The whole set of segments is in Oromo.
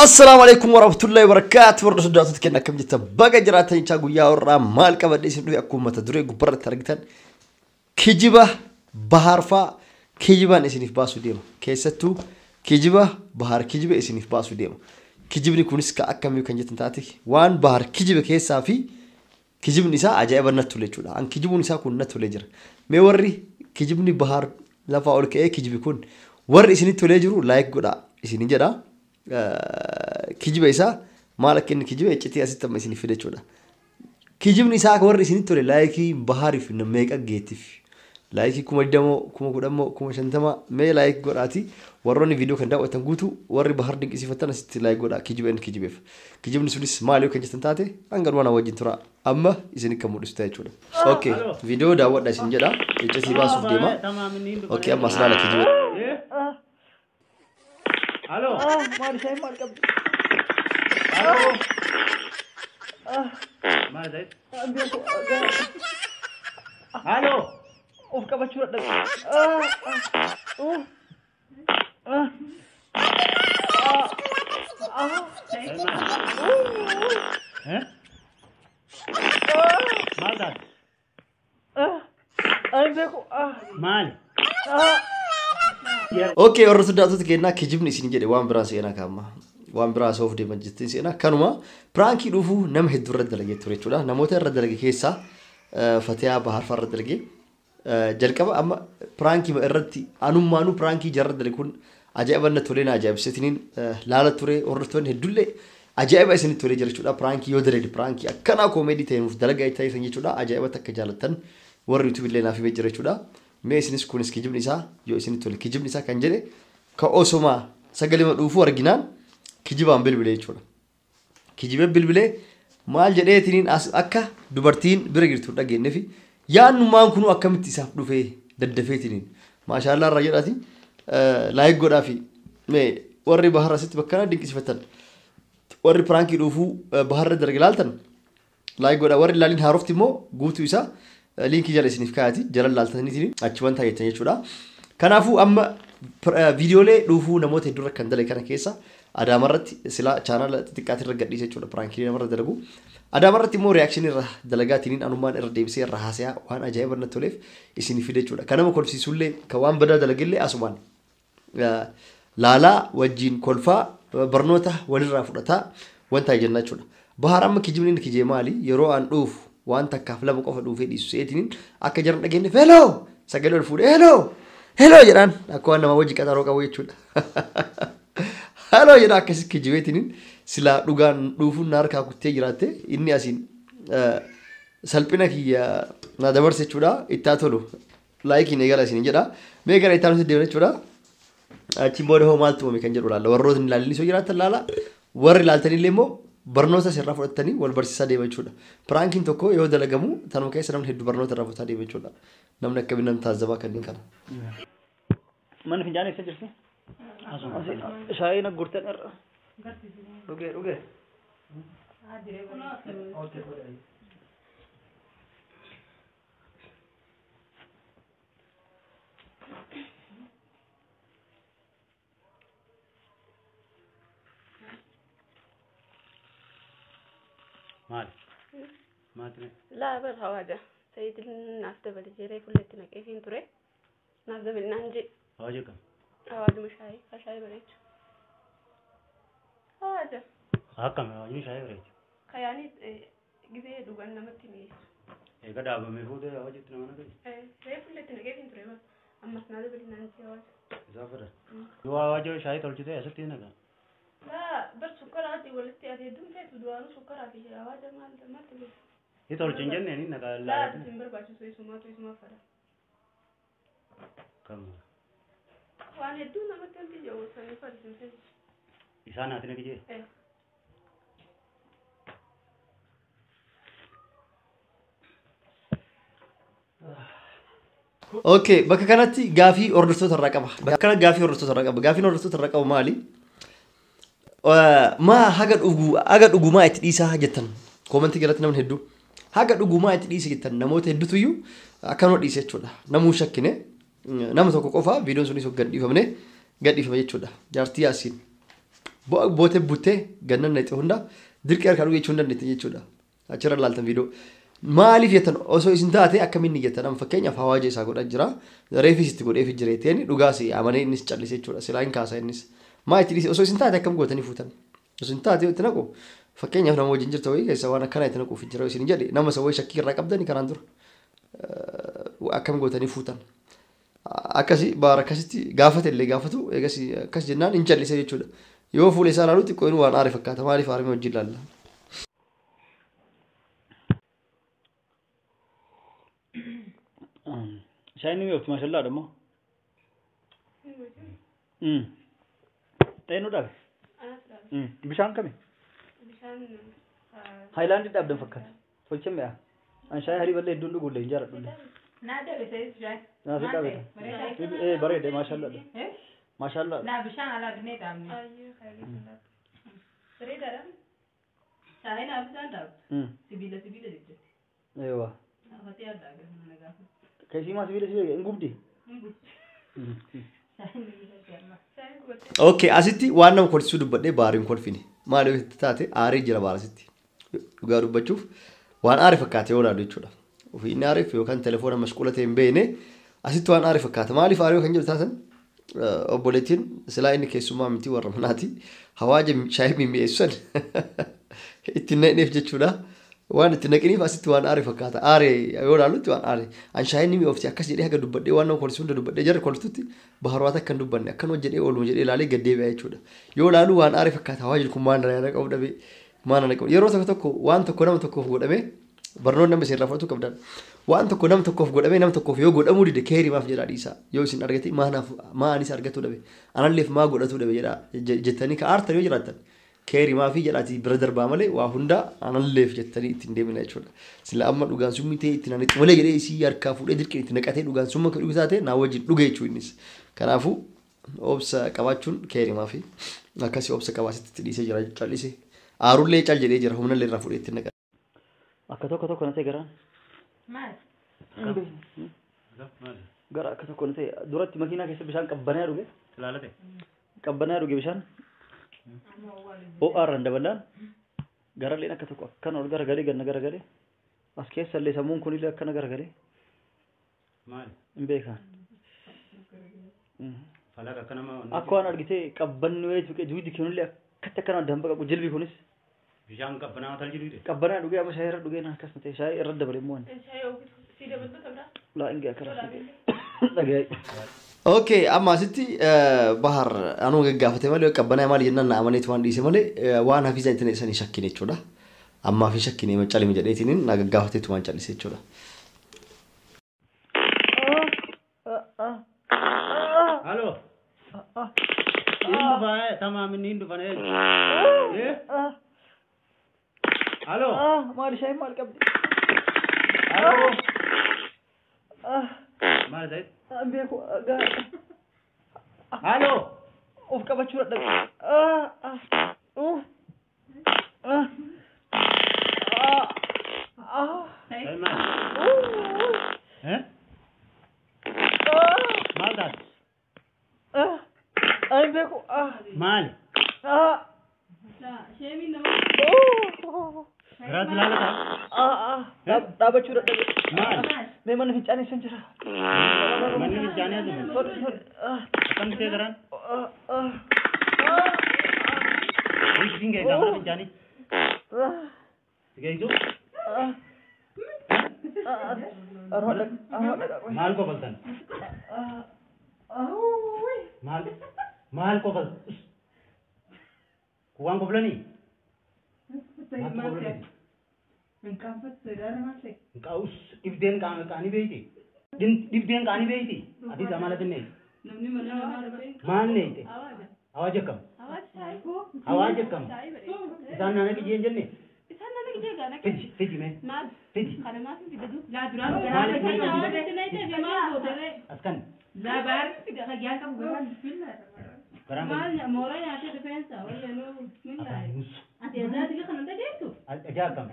Assalaamu alaikum warahmatullahi wabarakatuh. Warra sodaatota kenna akkam jirtan baga jiraatan jechaa guyyaa warraa maal qabadhee isin dhufe akkuma mata duree gubbaarratti argitan kijiba bahaarfaa kijibaan isiniif baasuu deema. Keessattuu kijiba bahaar kijiba isiniif baasuu deema. Kijibni kunis ka akkamii kan jettan taate waan bahaar kijiba keessaa fi kijibni isaa ajaa'iba natti tole jechuudha. An kijibuun isaa kun natti tolee jira. Mee warri kijibni bahaar lafaa ol ka'ee kijibi kun warri isinitti tolee jiru like godhaa isinin jedha. Kijiba isaa maal akka inni kijiba iccitii asitti amma isinif fide jechuudha. Kijibni isaa akka warri isinitti tole laayikii bahaariif meeqa geettiif. Laayikii 20,000 10,000 50,000 mee laayik godhaati warroonni viidiyoo kan daawwatan guutuu warri bahar dinqisiifatan asitti laayik godhaa kijiba inni kijibeef. Kijibni sunis maal yoo kan jettan taate hanga dhumaa na wajjin tura amma isin kan mul'isu ta'a jechuudha. Okay, viidiyoo daawwadha isin jedha iccitii baasuuf deema. Okay, amma as laala kijiba. Halo. Maal isheen maal qabdi? Halo. Maal ta'e? Halo. Of qabachuu dadhabe. Eh? Maal taate? Ani beeku. Maali? Okay, warra sodaatota kennaa kijibni isin jedhe waan biraa seenaa kaama. Waan biraa soof deeman jettiin seenaa kanuma piraankii dhufuu nama hedduu irra dalagee ture jechuudha. Namoota irra dalage keessaa Fatiyaa Bahaar fa'aa irra dalagee jalqaba amma piraankii irratti anummaanuu piraankii jarra dalage kun ajaa'iba na tolee na ajaa'ibsiisaniin laala ture hordoftoonni hedduullee ajaa'iba isinitti tolee jira jechuudha. Piraankii yoo dalage piraankii akkanaa koomeedii ta'e nuuf dalagaa taasisan jechuudha. Ajaa'iba takka jaalattan warri YouTube illee naaf himee jira jechuudha. Mee isinis kunis kijibni isaa yoo isinitti tole kijibni isaa kan jedhe ka osoma sagalima dhuufuu arginaan kijibaan bilbilee jechuudha. Kijibee bilbilee maal jedheetiniin as akka dubartiin bira jirtu dhageenye fi yaannumaan kunuu akkamitti isaaf dhufee daddafeetiniin maashaallaa irraa jedhaati laayik godhaa fi mee warri bahar asitti bakka kana dinqisiifatan warri piraankii dhuufuu baharra darge laaltan laayik godhaa warri laaliin haarofti immoo guutuu isaa liinkii jala isiniif kaayati jala laaltaniitiin achi wanta jettan jechuudha. Kanaafuu amma viidiyoolee dhuufuu namoota hedduu irra kan dalage kana keessa Adaamarratti silaa chaanaala xixiqqaatii irra gadhiisa jechuudha piraankii namarra dalagu. Adaamarratti immoo reaakshinii irra dalagaatiniin anummaan irra deebisee irra haasayaa waan ajaa'iba natti toleef isinii fide jechuudha. Kan nama kolfisiisullee kan waan badaa dalagellee asumaan laalaa wajjin kolfaa barnoota walirraa fudhataa wanta jenna jechuudha. Bahaar amma kijibni inni kijee maali yeroo an dhuufu waan takkaaf lama qofa dhuufee dhiisu se'eetiniin akka jaran dhageenye heloo sagalee ol fuudhee heloo heloo jedhaan akka waan nama wajji qaxaroo qabu jechuudha. Heloo jedhaa akkasii kijibeetiniin silaa dhugaan dhuufuun na harkaa kuttee jiraatte inni asiin salphina kiyya na dabarse jechuudha. Ittaa tolu laayikiin eegala isiniin jedha. Mee gara ittaa nuti deemna jechuudha. Achiin booda hoo maaltu uumame kan jedhu laalla. Warroota hin ilaalin osoo jiraatan laala. Warri ilaaltanillee immoo barnoota sirraa fudhatanii wal barsiisaa deema jechuudha. Piraankiin tokko yoo dalagamu tanuma keessa namni hedduu barnoota irraa fudhataa deema jechuudha. Namni akkamiin nama taazabaa kanneen kana. Manni fincaanii eessa jirti? Shaayii na gurtan irra. Dhugee dhugee. Maali? Maali? Laa bar hawaaja. Sayiidin naaf dabale jedhee fuulletti naqee siin ture. Naaf dabale naan jedhe. Hawaaja kam? Hawaajuma shaayii. Ka shaayii bareechu. Hawaaja. Akkam hawaajni shaayii bareechu? Kayaanii gisee dhugan namatti mi'eessu. Eega dhaabamee fuutee hawaajitti nama naqee? Re'ee fuulletti naqee siin ture bar. Ammas naa dabale naan jedhe hawaaja. Isaa fedha. Yoo hawaaja shaayii tolchitee asitti naqa? Laa bar sukkaraa ati walitti ati hedduun feetu duraanuu sukkaraa fi hawaaja maal maaltu godhu? Ni tolchi hin jennee ni naqa Laa ati sin barbaachisu isumaatu isumaa fada. Kam? Waan hedduu namatti wanti jiru sanii fadi sin feetu. Isaan ati naqi jee? Okay, bakka kanatti gaafii hordoftoota irraa qaba. Bakka kana gaafii hordoftoota irraa qaba. Gaafiin hordoftoota irraa qabu maali? Maa haga dhugu haga dhugumaa itti dhiisaa jettan koomentii jalatti namni hedduu haga dhugumaa itti dhiisa jettan namoota hedduutu iyyuu akkanuma dhiise jechuudha. Namuu shakkine nama tokko qofa viidiyoon sunis gad dhiifamne gad dhiifame jechuudha. Jaartii Yaasiin Bootee buttee gannan naqxe hunda dirqii harkaa dhugee jechuun dandeette jechuudha. Achirra laaltan viidiyoo. Maaliif jettan osoo isin taate akkamiin ni jettan amma fakkeenyaaf hawaaja isaa godhaa jira. Reefis itti godheef jira jetteen dhugaas amanee innis callise jechuudha. Silaa hin kaasa innis. Maa itti dhiise osoo isin taate akkam gootanii fuutan? Osoo isin taate itti naqu fakkeenyaaf nama wajjin jirta wayii keessa waan akkanaa itti naquuf jira isin jedhe nama isa wayii shakkii irraa qabdanii kanaan dura akkam gootanii fuutan? Akkasi baara akkasitti gaafate illee gaafatu eegas akkas jennaan hin callise jechuudha. Yoo fuula isaa ilaalu xiqqoo inni waan aare fakkaata maaliif aarame wajjin ilaalla? Shaayiin ni mi'oofti maashallaa dhammoo. Xeenuu dhaabe. Bishaan kami? Haayilaandii dhaabdan fakkaata. Tolcha mi'a. An shaayii harii ballee hedduun dhugullee hin jaaladhullee. Naa dhabe sayis shaayii. Naa si dhaabe. Ee bareede maashallaa. Maashallaa. Laa bishaan alaa binnee dhaabne. Bareedaadha. Shaayii naa bishaan dhaabdu. Sibiila sibiila jechuudha. Eewwa. Afatee addaa gahu na gaafa. Keessimaa sibiila sibiila hin gubdi. Hin gubdi. Okay, asitti waan nama kolfisuu dubbadhee baariin kolfine. Maal yoo itti taate aarii jira baara asitti. Dhugaa dubbachuuf waan aare fakkaate yoo ilaalu jechuudha. Ofii inni aareef yookaan telefoona mashquula ta'e hin beekne asitti waan aare fakkaata. Maaliif aaree kan jedhu taatan obboleettiin silaa inni keessummaa miti warra manaati. Hawaaja shaayii mimmi'eessan itti naqneef jechuudha. Waan itti naqiniif asitti waan aare fakkaata. Aare yoo ilaalutti waan aare. An shaayiin ni mi'oofti akkas jedhee haga dubbadhee waan nama kolfisu hunda dubbadhee jarri kolfitutti baharwaata akka hin dubbanne akkanuma jedhee ooluma jedhee ilaalee gad deebi'a jechuudha. Yoo ilaalu waan aare fakkaata hawaajni kun maal na qabu dhabe maal na qabu. Yeroo tokko tokko waan tokko nama tokkoof godhame barnoonni nama isin irraa fudhatu qabdan. Waan tokko nama tokkoof godhame nama tokkoof yoo godhamuu dide keerii maaf jedhaa dhiisaa. Yoo isin argate maa anis argatu dhabe analleef maa godhatu dhabe jedhaa jettanii ka aartan yoo jiraattan. Keerii maafii jedhaati bira darbaa malee waa hunda analleef jettanii ittiin deemina jechuudha. Sila amma dhugaan summii ta'e ittiin ani malee jedhee isii harkaa fuudhee dirqiin itti naqatee dhugaan summa kan dhugu taate naa wajjin dhuge jechuudha innis. Kanaafuu obsa qabaachuun keerii maafii akkasii obsa qabaasitti itti dhiisee jira callise. Aarullee cal jedhee jira humnallee irraa fuudhee ittiin naqate. Akka tokko tokko na ta'e garaan. Maal? Gara akka tokko na ta'e duratti makiinaa keessa bishaan qabbanaa dhuge. Ilaalate. Qabbanaa dhuge bishaan. Ho'aarraan dabalaan garalleen akka tokko akkana ol garagalee ganna garagalee as keessallee sammuun kunillee akkana garagalee. Maali? Hin beekan. Falaqa akka nama. Akka waan argitee qabbanni wayii tuqee dugdi kunillee akkatti akkana addaan baqaqu jilbi kunis. Bishaan qabbanaa tal jiru. Qabbanaa dhugee amma shaayii irra dhugee na akkas ta'e shaayii irra dabale immoo. Shaayii si dabaltu qabdaa? Laa hin ga'a karaa dhagaye. Okay, amma asitti bahar anuu gaggaafate malee qabbanaa maali jennaan na amaneetu waan dhiise malee waan hafiisa itti isanii shakkine jechuudha. Ammaa fi shakkine macalime jedheetiin na gaggaafateetu waan callise jechuudha. Halo. Hin dhufaa tamaam inni hin dhufan. Halo. Maali shaayiin maal qabdi? Halo. Maali ta'e? Beeku gaara. Halo. Of qabachuu dadhabe. Maal taate? Beeku. Maali? Sheemiin nama. Garaatti ilaalataa? Dhaabachuu dadhabe. Maali? Mee mana fincaanii san jira. Manni fincaanii as jiru. Akkam ta'e garaan? Siin geessaa mana fincaanii? Si geessu? Maal kofaltan? Maal maal kofaltan? Waan koflanii? Maal koflanii? Qaus dhibdeen qaanii beeyti. Dhibdeen qaanii beeyti. Ati zamala tinnee. Maal neeyte? Hawaaja akkam? Hawaaja akkam? Isaan naana kijjee hin jenne? Fiji fiji mee? Fiji. Askan. Garaan Ajaa akkam?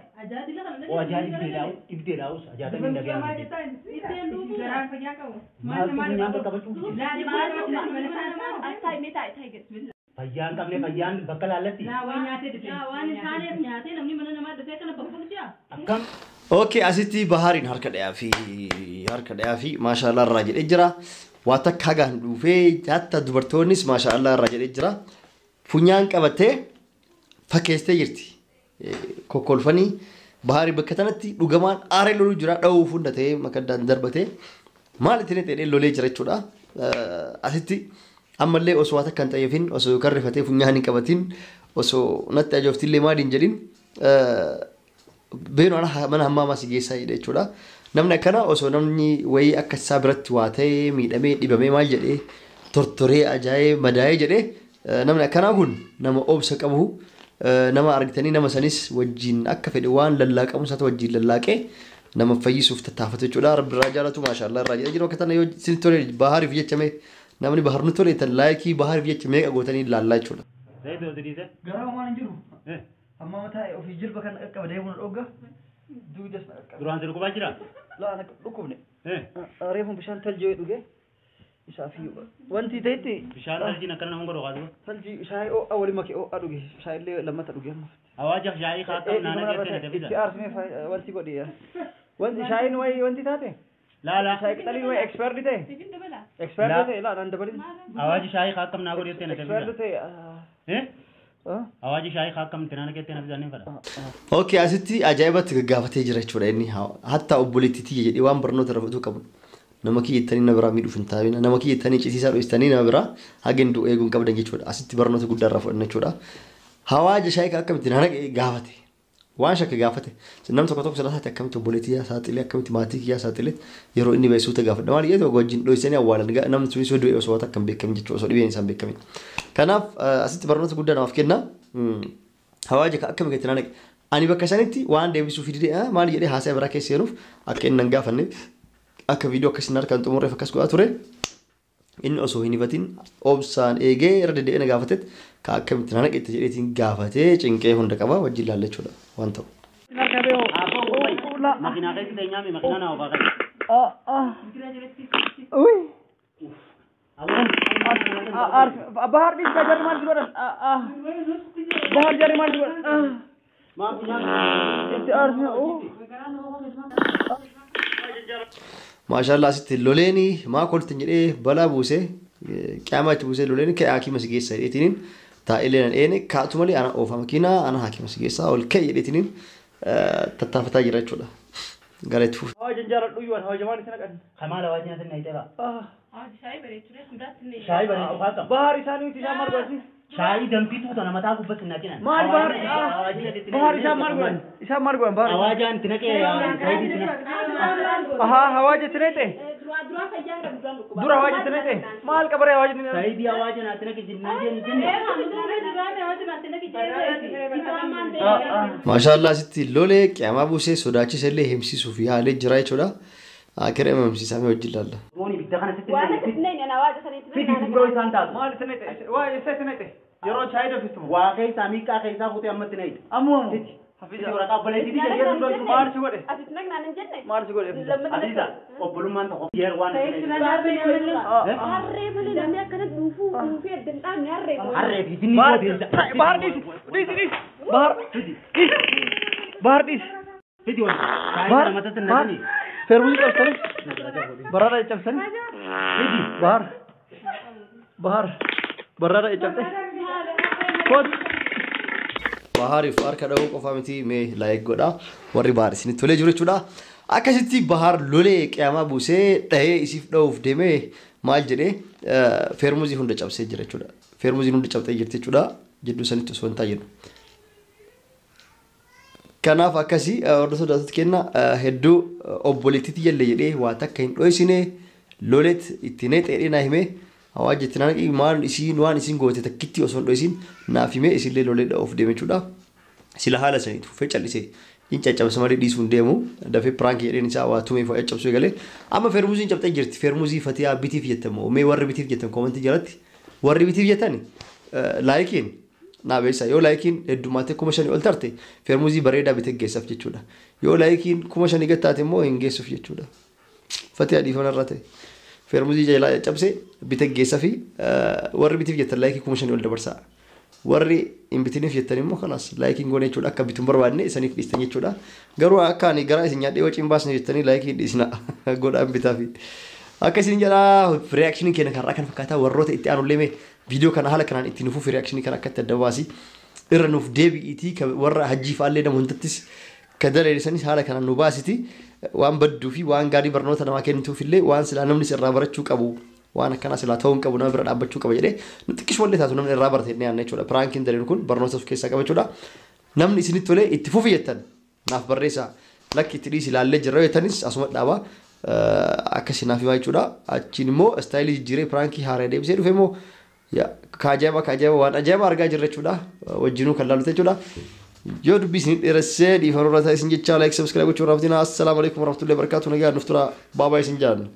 Oo ajaa dhibdee dhaa'us ajaa tamii dhaga'aa miti. Maaltu nyaata qabachuu? Fayyaan qabne fayyaan bakka laallatti. Waan taaneef nyaatee namni mana namaa dhufee kana bakka jira. Akkam. Okay, asitti Bahariin harka dhayaa fi maashaallah irraa jedhee jira. Waa takka hagaan dhufee hatta dubartoonnis maashaallah irraa jedhee jira. Funyaan qabattee fakkeessitee jirti. Kokkolfanii Baharii bakka tanatti dhugamaan aaree loluu jira dha'uuf hunda ta'ee makaddaan darbatee maal ittiin ta'ee lolee jira jechuudha. Asitti ammallee osoo waa takka hin xayyeefin osoo yookaan rifatee funyaan hin qabatin osoo natti ajooftillee maal hin jedhin beenu mana hammaamaa si geessaa jedhe jechuudha. Namni akkana osoo namni wayii akka isaa biratti waa ta'ee miidhamee dhibamee maal jedhee tortoree ajaa'ee madaa'ee jedhee namni akkanaa kun nama obsa qabu nama argitanii nama sanis wajjin akka fedhe waan lallaaqamu isaatu wajjin lallaaqee nama fayyisuuf tattaafatu jechuudha. Rabbi irraa jaalatu maashaallah irraa jedhee jiru akka tana yoo isin tole Bahariif jechame namni Bahar nu tole tan laayikii Bahariif jecha meeqa gootanii laallaa jechuudha. Zayitoo sidiise. Garaa waan hin jiru. Amma mataa ofii jilba kan qaqqaba deemuun dhogga. Duudas na qaqqaba. Duraan si dhukkubaa jira? Laa ana dhukkubne. Reefuun bishaan taljee dhuge. Isaa fi wanti ta'etti. Bishaan taljiin akkana nama godhu qaatu. Taljii shaayii ho'a waliin makee ho'a dhuge. Shaayii illee lammata dhuge amma. Hawaajaaf shaayii kaakam naana geessee na dabisa. Itti aarsimee wanti godhi. Wanti shaayiin wayii wanti taate? Laala. Shaayii qixaliin wayii eksperti ta'e? Eksperti ta'e laa naan dabalin. Hawaaji shaayii kaakam naa godhi jettee na dabisa. Eksperti ta'e. Hawaaji shaayii kaakam itti naana geessee na dabisa ni fedha. Okay, asitti ajaa'ibatti gaggaafatee jira jechuudha inni hatta obboleettii tiyya jedhee waan barnoota irra fudhatu qabu. Nama kiyyettanii nama biraa miidhuuf hin taa'ina. Nama kiyyettanii cisiisaa dho'istanii nama biraa hageen du'u eeguun qabdan jechuudha. Asitti barnoota guddaa irraa fudhanna jechuudha. Hawaaja shaayii akkamitti naana gaafate. Waan shakke gaafate. Namni tokko tokko sadasaatti akkamitti obboleettii yaa saaxilee akkamitti maatii kiyyaa saaxilee yeroo inni ba'e suuta gaafadha. Maal jedhu wajjin dho'isanii awwaalan namni sunis yoo du'e osoo waan akka hin beekamin jechuudha osoo dhibeen isaan beekamin. Kanaaf asitti barnoota guddaa namaaf kenna. Hawaaja akkamitti naana ani bakka sanitti waan deebisuu fidee maal jedhee haasaa biraa keessa seenuuf akka inni hin gaafanne akka viidiyoo akkasiin harkaan xumurreef akkas godhaa ture. Inni osoo hin hifatin obsaan eegee irra deddeebi'ee na gaafatetti ka akkamitti na naqetti jedheetiin gaafatee cinqee hunda qaba wajjin ilaalla jechuudha waan ta'u. Makiinaa keessa teenyaame makiinaa naa ofaa qabu. Bahar dhiis jarri maal si godhan? Bahar jarri maal si godhan? Itti aarsine. Maashaallah asitti loleeni maa koltin jedhee balaa buusee qiyaamaa itti buusee loleeni ka'ee hakiima si geessa jedheetiniin taa'ee nan eene kaatu malee ana oofa makiinaa ana hakiima si geessa ol ka'e jedheetiniin tattaafataa jira jechuudha. Gara itti fufu. Hawaaja jaaladhu iyyuu hawaaja maal itti naqan? Kamaal hawaaja natti na hidhee ba'a. Shaayii bareechuu hundaatti. Shaayii bareechuu haa qabu. Bahar isaanii miti isaan maal godhan? Shaayii danfituu tana mataa gubbatti na cinan. Maal bahar? Bahar isaan maal godhan? Isaan maal godhan bahar? Hawaajaan itti naqee zayitii itti naqee. Ahaa hawaaja itti naqee? Dura hawaaja itti naqee? Maal qabaree hawaaja itti naqee? Zayitii hawaaja naatti naqe jennaan jenne. Maashaallah asitti lolee qiyaamaa buusee sodaachisa illee himsiisuuf yaalee jira jechuudha. Akira himsiisamee wajjin ilaalla. Mooni bidda kana sitti Waan akkasitti naqe hawaaja sanitti fidi biroo isaan taatu. Maal itti naqe? Waa eessa itti naqe? Yeroo shaayii danfistu. Waa keessaa miiqaa keessaa fuutee ammatti naqe. Ammoo ammoo. Fidi waraqaa obboleettii tiyya yeroo dura Maal si godhe? Asitti naqnaan hin jenne. Maal si godhe? Aziza obbolummaan tokko yeroo waan Harree malee namni akkana dhuufuu dhuufee adda hin dhaabne harree. Harree fi jinni Bahar Bahar dhiisi dhiisi dhiisi Bahar dhiisi Bahar dhiisi Fidi wal shaayii kana matatti naqanii. Feermuzii cabsanii baraara cabsanii Bahar Bahar baraara cabse koot Bahariif harka dha'uu qofaa miti mee laayik godhaa warri Bahar isinitti tolee jiru jechuudha. Akkasitti Bahar lolee qiyaamaa buusee dhahee isiif dha'uuf deemee maal jedhee feermuzii hunda cabsee jira jechuudha. Feermuziin hunda cabsee jirti jechuudha. Jidduu sanitti osoo hin taa'inu. Kanaaf akkasii hordoftoota daawwattoota kenna hedduu obboleettiitti jelle jedhee waa takka hin dho'isine loleet itti neexee naa himee hawaaja itti naaqii maal isiin waan isiin goote takkitti osoo hin dho'isin naaf himee isillee lolee dha'uuf deeme jechuudha. Sila haala saniitu fufee callisee hin caccabsa malee dhiisuu hin deemu dafee piraankii jedheen isaa waa tumee fa'aa caccabsuu eegalee amma feermuziin cabxee jirti feermuzii fatiyaa bitiif jettamu mee warri bitiif jettan koomentii jalatti warri bitiif jettan laayikiin naa beeksisa yoo laayikiin heddummaatee 5,000 ol tarte feermuzii bareedaa bitee geessaaf jechuudha yoo laayikiin 5,000 gad taate immoo hin geessuuf jechuudha fatiyaa dhiifama irraa ta'e Feermuzii jalaa caccabsee bite geessa fi warri bitiif jettan laayikii 5,000 ol dabarsaa. Warri hin bitiniif jettan immoo kalaas laayikiin goone jechuudha akka bituun barbaadne isaniif dhiistan jechuudha. Garuu akka ani garaa isin nyaadhee waciin baasne jettanii laayikii dhiisna godhaan bitaa fi. Akka isin jedhaa reakshinii keenya kanarraa kan fakkaataa warroota itti aanullee mee viidiyoo kana haala kanaan itti nufuuf reakshinii kana akkatti adda baasi irra nuuf deebi'iitii warra hajjii fa'aallee nama hundattis ka daleelisanis haala kanaan nu baasiti waan badduu fi waan gaarii barnoota namaa kennituuf illee waan silaa namni irraa barachuu qabu waan akkanaa silaa ta'uu hin qabu nama bira dhaabbachuu qaba jedhee nu xiqqishumallee taatu namni irraa barate inni yaadna jechuudha. Piraankiin daleelu kun barnoota of keessaa qaba jechuudha. Namni isinitti tolee itti fufi jettan naaf barreessaa lakki itti dhiisi ilaallee jirra jettanis asuma dhaabaa akkasii naaf himaa jechuudha. Achiin immoo istaayilii jijjiiree piraankii haaraa deebisee dhufe immoo ka ajaa'iba ka ajaa'iba waan ajaa'iba argaa jirra jechuudha. Wajjinuu kan laaluta jechuudha. Yoo dubbii isin dheeressee dhiifamu irra isin jechaa laayik sabskiraayib gochuu raaftina. Assalaamu alaikum warahmatullahi wabarakatuh. Nagaa nuuf tura baabaa isin jaallanna.